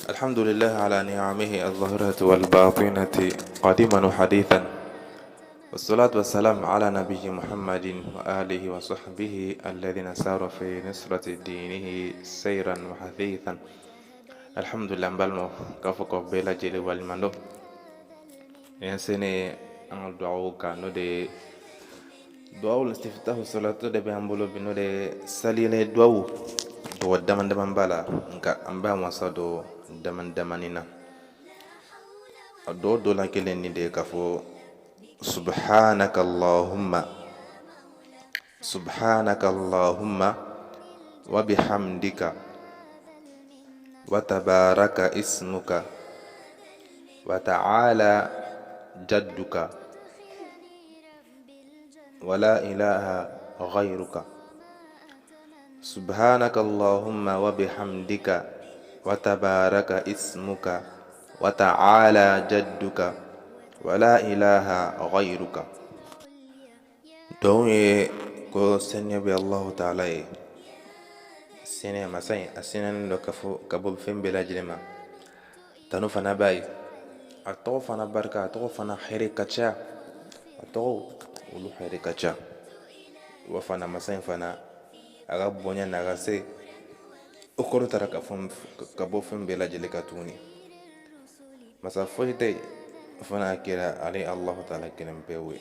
الحمد لله على نعمه الظاهرة والباطنة قديما وحديثا، والصلاة والسلام على نبي محمد وآله وصحبه الذين ساروا في نصرة دينه سيرا وحثيثا. الحمد لله. N balimaw, k'a fɔ k'aw bɛɛ lajɛlen waleɲuman dɔn. Nin sene an ka duwawu kan, n'o de ye duwawu istiftahu salatu de bɛ an bolo bi, n'o de ye saliyɛlɛ duwawu. Duwawu dama dama b'a la, nka an b'a wasa don dama damani na. A dɔw dɔ la kelen nin de ye k'a fɔ subhanaka allahumma, subhanaka allahumma wa bihamdika wa tabaraka ismuka wa ta'ala jadduka wa la ilaha ghayruka. Subhanaka allahumma wa bihamdika wa tabaraka ismuka wa ta'ala jadduka wa la ilaha ghayruka. Dɔw ye ko seniya bɛ Allahu ta'ala ye, seniya masa in, a seniyalen don ka fɔ ka bɔ fɛn bɛɛ lajɛlen ma. Tanu fana b'a ye, a tɔgɔ fana barika, a tɔgɔ fana hɛrɛ ka ca, a tɔgɔ olu hɛrɛ ka ca. Wa fana masa in fana, a ka bonya n'a ka se, o kɔrɔtara ka fɔ ka bɔ fɛn bɛɛ lajɛlen kan tuguni. Masa foyi tɛ yen fo n'a kɛra ale Allahu ta'ala kelen pewu ye.